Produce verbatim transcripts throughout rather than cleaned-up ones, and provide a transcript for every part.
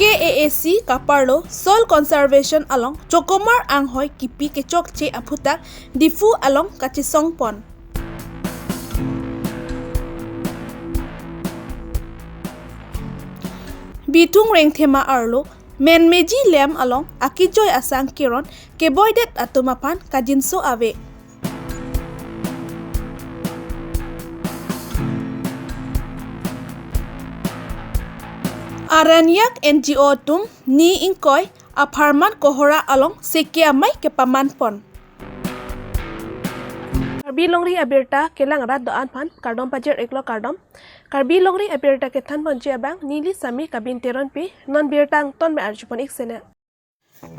K A A C kaparlo Soil Conservation along Chokomar anghoi kipi kechokche aphuthak Diphu along kachesongpon. Bithung Rengthema arlo Menmeji Lem along akejoi asang keron keboidet atum aphan kajinso ave. Aranyak N G O atum ni ingkoi apharman Kohora along seke amei kepamanpon. Karbi Longri abirta kelang rat do-an aphan kardom pajir-iklo, kardom. Karbi Longri abirta kethanponji abang neli Sami Kabin Teronpi, non birta angton me arjupon-ik sene.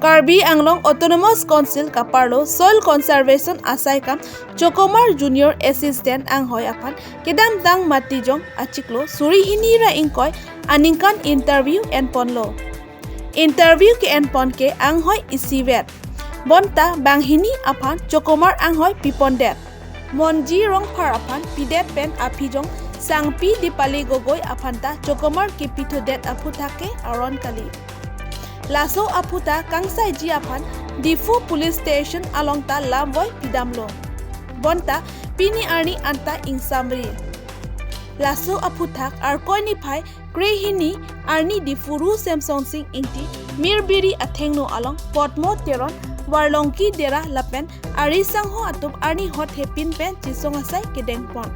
Karbi Anglong Autonomous Council kaparlo Soil Conservation asai kam Chokomar Junior Assistant anghoi aphan kedamtang Matijong achiklo suri hini ra ingkoi aningkan interview enponlo. Interview ke-enpon ke anghoi isivet. Bonta banghini aphan Chokomar anghoi pipondet. Monji Rongphar aphan pidet pen aphijong sangpi Dipali Gogoi aphan ta Chokomar kepithudet aphuthak ke aron kali. Laso aphuthak kangsaiji aphan Diphu Police Station along ta lamvoi pidamlo. Bonta pini arni anta ingsamri. Laso aphuthak Arkoi niphai krehini arni Diphu Ru Semsonsing Ingti Mirbiri athengno along Potmo Teron, Warlongki Dera lapen ari sangho atum arni hot hepin pen chesong asai kedengpon.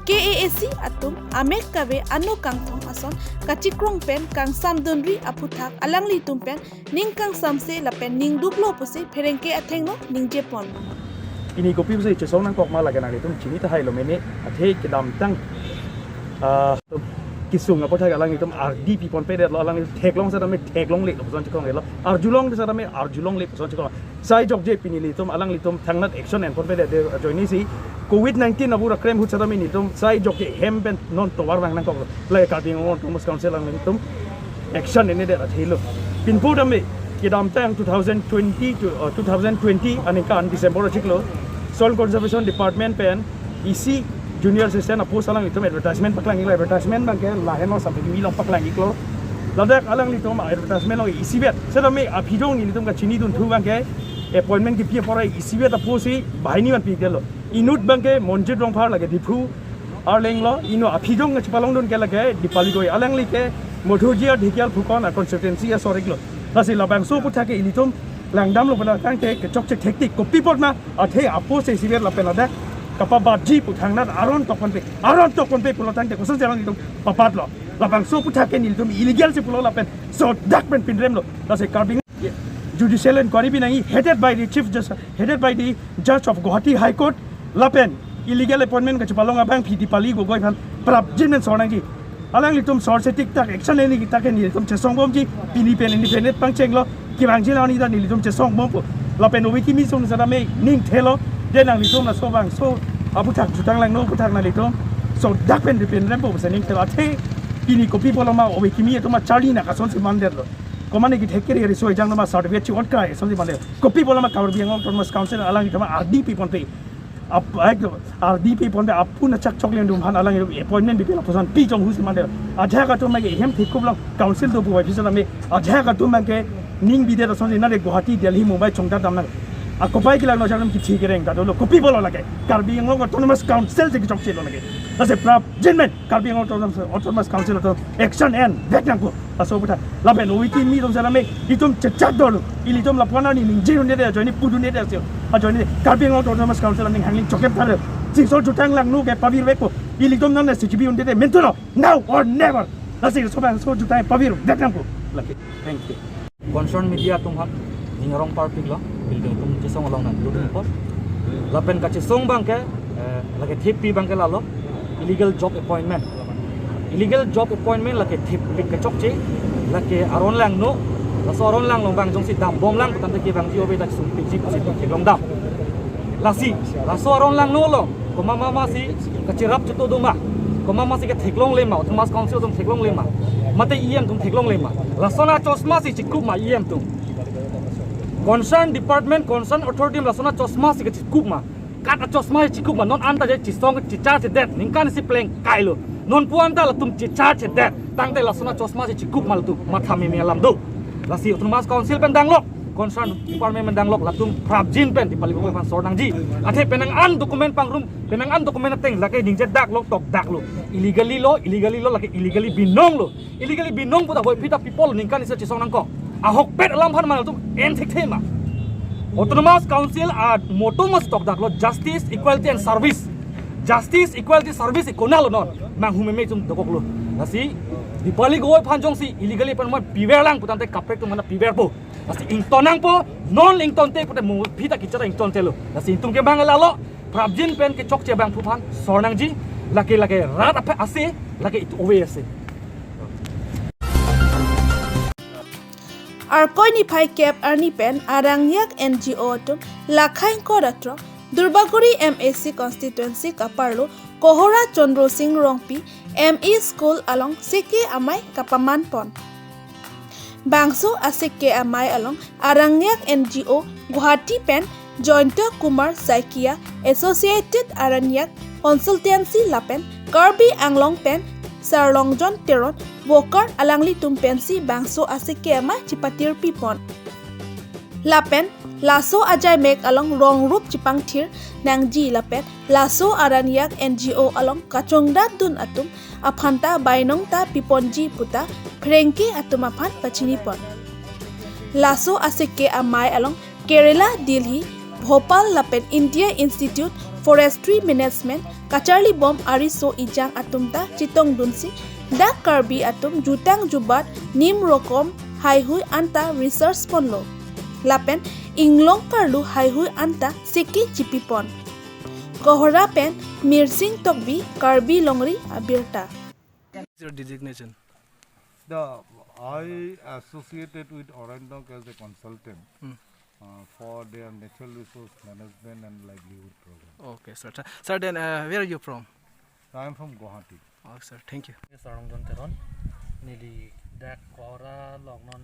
K A A C atum amek kave ano kangthong ason kachikrong pen kangsamdunri aphuthak alanglitum pen ning kangsamse lapen ning duklo pusi pherangke athengno ningjepon. Pini kopi pusi chesong nangkok ma lake nanglitum chini tahailo mene, athe kedamtang, ah, kesung aphuthak alanglitum ardi piponpedetlo, alanglitum theklong setame theklongle puson chekronglo, arjulong setame arjulongle puson chekrong. Sai jokje pini nelitum alanglitum thangnat action enponpedet ajoinesi Covid nineteen abura krem ahut setame nelitum sai jokje hem pen non tovar vang nangkoklo. Lake Karbi Anglong Autonomous Council alanglitum action endet athelo. Pinpo tame kedamtang two thousand twenty to, uh, two thousand twenty aningkan December achiklo Soil Conservation Department pen isi Junior Assistant apost alanglitum advertisement paklang-iklo, advertisement abangke lahenlo, sampai mi along paklang-iklo. Ladak alanglitum advertisement along isivet setame aphijong nelitum kachinidun thu abangke appointment kipi apor isivet apost si banghini aphan pidetlo. Inut abangke Monjit Rongphar lake Diphu arlenglo, inut aphijong kachepalongdun ke lake Dipali Gogoi, alangli ke Madhujiya Dhekial Phukan a constituency asor-iklo. Lasi labangso aphuthak ke ilitum langdamlo pen atangte kechokche thektik, kopi apot ma athe apost isivet lapen ladak kapabatji pu thangnat aron tokponpe, aron tokponpe pulo tangte kosonsi alanglitum pabatlo. Labangso aphuthak ke nelitum illegal si pulo lapen sodak pen pinremlo. Lasi Karbi Judicial Inquiry bi nangji, headed by the Chief Justice, headed by the Judge of Guwahati High Court, lapen illegal appointment kachepalong abangpi Dipali Gogoi aphan prapjin pen sor nangji. Alanglitum sorse thikthak action le-ikji ta ke nelitum chesongbomji, pini pen independent pangchenglo, kevangji la-an ta nelitum chesongbompo. Lapen ove kimi sung setame ning thelo, de nanglitum laso abangso aphuthak jutang langno aphuthak nanglitum sodak pen pinrempo pusi ning thelo, athe pini kopi apotlo ma ove kimi atum acharli nangkasonsi mandetlo. Komatne kethek kere riso ejang nama certificate chi-ot kai asonsi mane. Kopi apotlo ma Karbi Anglong Autonomous Council alanglitum ardi piponpe. Ap, ek, ardi piponpe apun achak chokle dum aphan alang appointment bipe lapuson pi chonghu si mane. Adhyak atum abangke hem thekup along council do buai pisa lame. Adhyak atum abangke ning bidet asonsi nare Guwahati, Delhi, Mumbai chongdat dam nang. Akopai kelang no chakram kithi kereng ta dolo. Kopi apotlo lake. Karbi Anglong Autonomous Council si kechokchelo lake. Lasi prapjin pen Karbi Anglong Autonomous, Autonomous Council atum action envek nangkok. Laso aphuthak. Lapen ove kimi atum setame itum chechak dolo. Ilitum lapuan arni ningjedunde ajoine pudunde ajoine. Ajoine Karbi Anglong Autonomous Council aning hangling chokep thare. Chingso jutang langno ke pavirvekpo. Ilitum non C G B unde mentulo. Now or never. Lasi laso abangso jutang pavirvek nangkok. Lake. Thank you. Concern media atum aphan ning arong parpiklo, building atum chesong along nang building apor. Lapen kachesong abangke, eh, lake thepi abangke lalo, illegal job appointment. Illegal job appointment lake thepik kechokche, lake aron langno, laso aron langno abang jongsi dambomlang, putangte kevangji ove ta sungpikji pusi theklong dam. Lasi, laso aron langno along, komat mama si kacherap cheto doma, komat mama si ketheklongle ma, Autonomous Council atum theklongle ma, mate E M atum theklongle ma. Lason achosma si chekup ma E M atum. Concern department, concern authority lason achosma si kechekup ma. Kat achosma si chekup ma, non anta je chesong chichar chedet, ningkan isi plengkailo. Non puan ta latum chechar chedet tangte lason achosma si chikup ma latum matha meme alam do. Lasi Autonomous Council pen danglok, concern department pen danglok, latum prapjin pen Dipali Gogoi aphan sor nangji. Athe penang an document pangrum, penang an document ateng lake ningje dak lo, tok dak lo. Illegally lo, illegally lo, lake illegally binong lo. Illegally binong puta boi pita people ningkan isi chesong nangkok. Ahokpet alam aphan ma latum en thekthe ma. Autonomous Council a motto mas tok dak lo, justice, equality and service. Justice, equality, service ikona lo non. Manghu meme chum dokok lo. Lasi Dipali Gogoi aphan jongsi illegally pen ma piver lang putangte kaprek atum mana piverpo. Lasi ington nangpo, non ingtonte pute mo pita kichara ingtonte lo. Lasi itum ke bang lalo, prapjin pen kechokche abangphu aphan sor nangji, lake lake rat aphe ase, lake it ove ase. Arkoi niphai kep arni pen Arangyak N G O atum lakhai ingkoi ra throk Durbaguri M A C constituency kaparlo Kohora Chandra Sing Rongpi M E School along seke amei kapaman pon. Bangso aseke amei along Arangyak N G O Guwahati pen Jayanta Kumar Saikia, Associated Arangyak Consultancy lapen Karbi Anglong pen Sarlongjon Teron Wokar alanglitum pensi bangso aseke amei chipatir pipon. Lapen laso ajaimek along rong rup chipangthir nangji lapen laso Arangyak N G O along kachongdat dun atum aphanta bainong ta piponji puta pherangke atum aphan pachinipon. Laso aseke amei along Kerala, Delhi, Bhopal lapen India Institute Forestry Management kacharlibom ariso ejang atum ta chetongdunsi dak Karbi atum jutang jubat nim rokom haihui anta research ponlo. Lapen inglong karlu haihui anta seke chipipon. Kohora pen Mirsing Tokbi, Karbi Longri Abirta. Your designation? The, I associated with Aranyyak as a consultant, Hmm. uh, for their natural resource management and livelihood program. Okay, sir. Sir, then, uh, where are you from? I am from Guwahati. Oh, sir, thank you. Sarlongjon Teron, neli dak Kohora along non,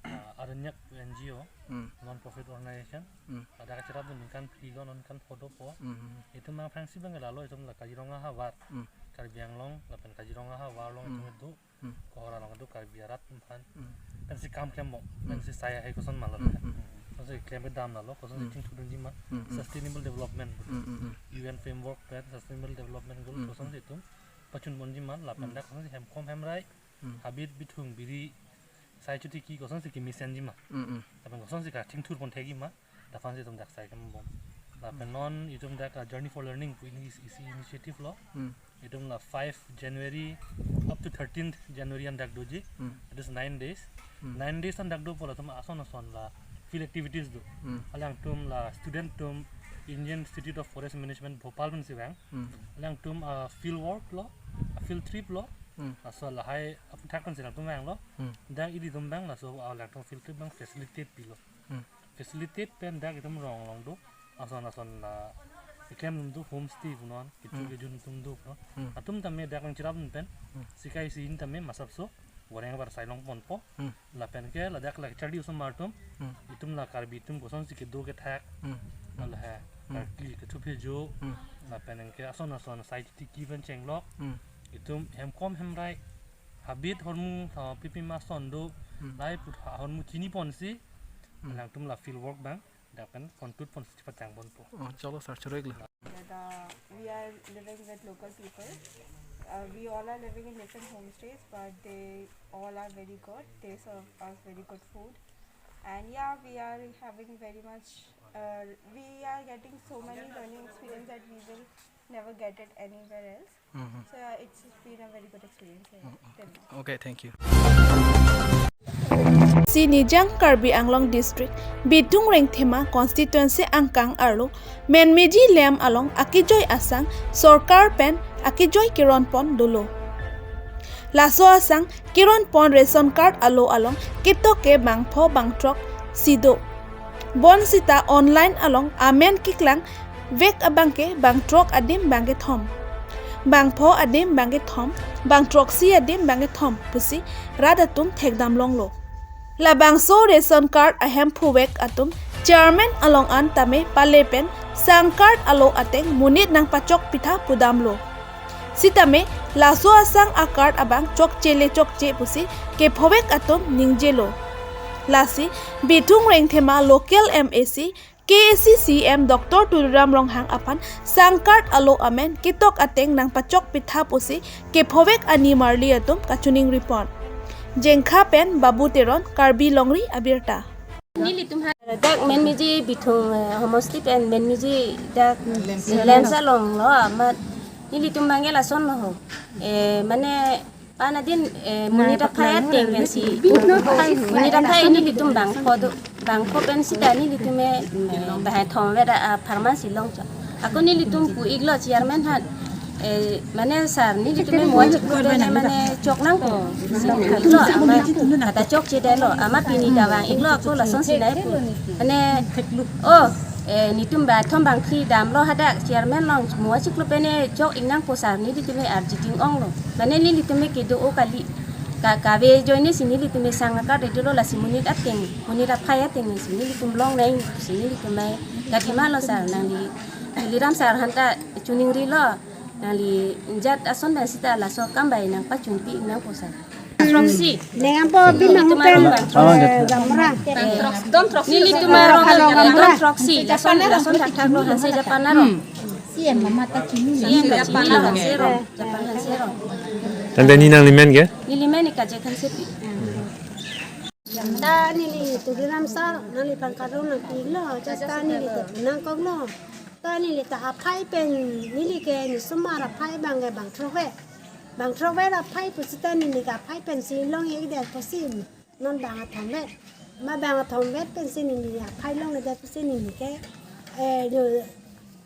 uh, Aranyyak N G O, Hmm. non-profit organization. Hmm. Dak kachirap ningkan phli lo, ningkan pho dopo. Hmm. Itum aphrangsi bang lalo itum la Kaziranga havar. Hmm. Karbi Anglong lapen Kaziranga havar along Hmm. itum do. Hmm. Kohora along do Karbi arat aphan. Hmm. Pensi kam klem mo, Hmm. pensi sai hai koson ma lo. Hmm, hmm. Koson si klem kedam lalo, koson si Hmm. chingthurdunji ma. Hmm, hmm. Sustainable development. Hmm, hmm, hmm. U N framework pen sustainable development goal Hmm, koson hmm. si itum pachunponji ma, lapen Hmm. dak koson si hemkom hemrai, Hmm. habit bithung biri, sai chotiki koson si kemesenji ma. Hmm, hmm. Lapen koson si kachingthurpon thekji ma. Dak aphansi itum dak sai kembom. Lapen non itum dak, uh, Journey for Learning pu ini isi initiative lo. Hmm. Itum la five January up to thirteenth January an dak doji. Hmm. It is nine days. Hmm. Nine days an dak dopo latum ason ason la field activities do. Hmm. Alangtum la student atum Indian Institute of Forest Management Bhopal pensi vang. Hmm. Alangtum, uh, field work lo, uh, field trip lo. Hmm. Laso lahai aphuthak pensi alangtum vanglo. Hmm. Dak ilitum vang laso, uh, alangtum field trip vang facilitate pilo. Hmm. Facilitate pen dak itum rong along do, ason ason la keklem atum do, homestay punon, kecho Hmm. kejun atum do, no? Hmm. Atum tame dak nangchirap pen, Hmm. sikai si in tame masapso, goreng bar sai longponpo, Hmm. lapen ke ladak la charli osomar atum, Hmm. itum la Karbi atum koson si kedo kethak, Hmm. lahai, Hmm. karkli kethuphe jo, Hmm. lapen ke ason ason sai tiki pen chenglok, Hmm. itum hemkom hemrai, habit hormu, ha, pipi ma ason do, Hmm. lahai put ha, hormu chiniponsi, Hmm. alangtum la field work vang, dak pen kontut ponsi chepachangponpo. Oh, chalo sir, choro-iklo. That, uh, we are living with local people. Uh, we all are living in different homestays, but they all are very good. They serve us very good food. And yeah, we are having very much, uh, we are getting so many learning experience that we will never get it anywhere else. Mhm. So yeah, it's been a very good experience here Mm, till now. Okay, thank you. Si Nijang Karbi Anglong District, Bithung Rengthema Constituency angkang arlo, Menmeji Lem along akejoi asang sorkar pen akejoi keronpon dolo. Laso asang keronpon ration card alo along ketok ke bangpho bangthrok si do. Bonsita online along amen keklang vek abangke bangthrok adim bangkethom, bangpho adim bangkethom, bangthroksi adim bangkethom pusi rat atum thekdam longlo. Labangso ration card ahemphu vek atum chairman along an tame pale pen sang card alo ateng monit nangpachok pitha pudamlo. Sitame Laso asang a-card abang chokche le chokche pusi kephovek atum ningjelo. Lasi Bithung Rengthema local M A C, K A C C M Doctor Tuliram Ronghang aphan sang card alo amen ketok ateng nangpachok pitha pusi kephovek animarli atum kachiningri pon. Jengkha pen Babu Teron, Karbi Longri Abirta. Nelitum ha dak Menmiji Bithung, eh, homosti pen Menmiji dak Lemsa along lo amat nelitum bangke lason lo ho. Eh, mane pana din, eh, monit aphai ateng pensi. Monit aphai nelitum bangpho do, bangpho pen sita nelitum, eh, eh, bahai thomvet a, a, pharmacy along chok. Ako nelitum pu-iklo chairman hat. Eh, mane sir, nelitum mo chiklo pen mane chok nangpo. Si iklo, ama kata chokchedetlo, ama pini ta vang-iklo ako lasonsi nai pu. Mane, oh, eh, netum bathom bangphli damlo hadak chairman along mo chiklo pen chok-ik nangpo sir, nelitum arji ting-onglo. Mane nelitum kedo-o kali. Ka, kave ajoine si nelitum sang a-card dolo, lasi monit ateng, monit aphai ateng si nelitum longnang, si nelitum mai kadima lo sir, nangli Tuliram sir aphanta chiningrilo, nangli ingjat ason pen sita laso akam bai nangpachunpi nangpo sir. Throksi. Nengpo bin nang pen, eh, gamra. Don throksi. Nelitum arong don throksi. Lason, lason thakthak lo hanse Japan arong. Hmm. Si em mama ta chini. Si em Japan arong, hanse arong. Japan hanse arong. Tangte neli nanglimen ke? Nelimen ni Kajek Hansepi. Ta neli Tuliram sir, nangliphan kado nangpilo, just ta neli te nangkoklo. Ta neli ta aphai pen, neli ke ne osomar aphai bang ke bang throkvet. Bang throkvet aphai pusita neli ke aphai pensi long-ikdet pusi. Non bang athomvet. Ma bang athomvet pensi neli aphai longledet pusi neli ke, eh, jo,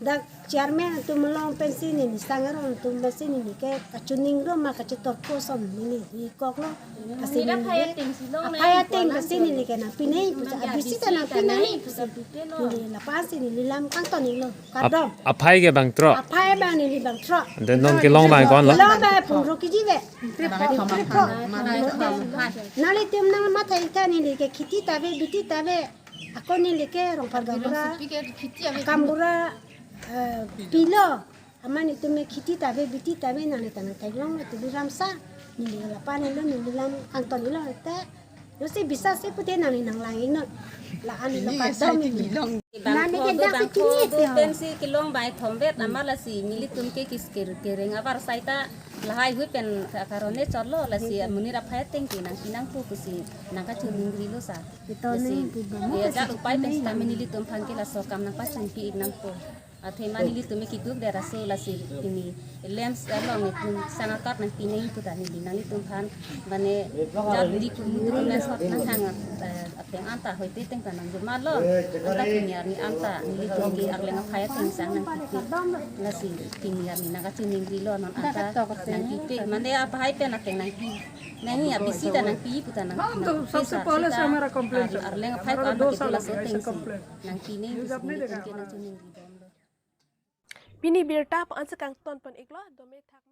dak chairman atum along pensi neli sang arong atum pensi neli ke kachiningri ma kachitor koson neli ikoklo. Asi neli ke aphai ateng pensi neli ke nangpinai pusi, abisi ta nangpinai pusi. Neli lapu-an si neli lam kangton-iklo. Kardom. Aphai ke bang throk. Aphai bang neli bang throk. Then non kelong bang ko-an lo? Kelong bang phongro kiji ave. Nanglitum nangmatha-ik ta neli ke kheti ta ave, biti ta ave. Ako neli ke Rongphar gaonbura, akam bura, eh, pilo. Amat netum ke kheti ta ave, biti ta ave, nangli ta nangtheklong, Tuliram sir. Neli lapu-an lo, neli lam kangton-iklo te. Lo si bisa si pute nangli nanglang-iknon. La-an lo kardom neli. Bang nangli ke pho do, dak bang pho kini do ya. Pensi kelong bang thomvet, amat lasi nelitum ke kis ker-, kereng abar sai ta lahai hui pen ka-, karone chotlo, lasi monit aphai ateng ke nangpi nangpo pusi nangkachiningrilo sir. Lasi, ya, jat upai pen sitame nelitum aphan ke laso akam nangpachunpi-ik nangpo. Athema nelitum ke kiduk deraso lasi pini Lemsa along netum sang a-card nangpinai pu ta neli nanglitum aphan mane jat di kum duk na sot nanghang, eh, ateng anta hoite ateng ta nangjomalo. Anta pini arni anta nelitum ke Arleng aphai ateng sang nangpipe. Lasi pini arni nangkachiningrilo non anta nangpipe. Mane aphai pen ateng nangpi. Nangji abisi ta nangpi pu ta nang, nangpi sir sita Arleng aphai ko-an ke laso ateng si nangpinai pusi nelitum ke nangchiningri bomlo. Pini birta pu ansi kangton pon-iklo, dome thak.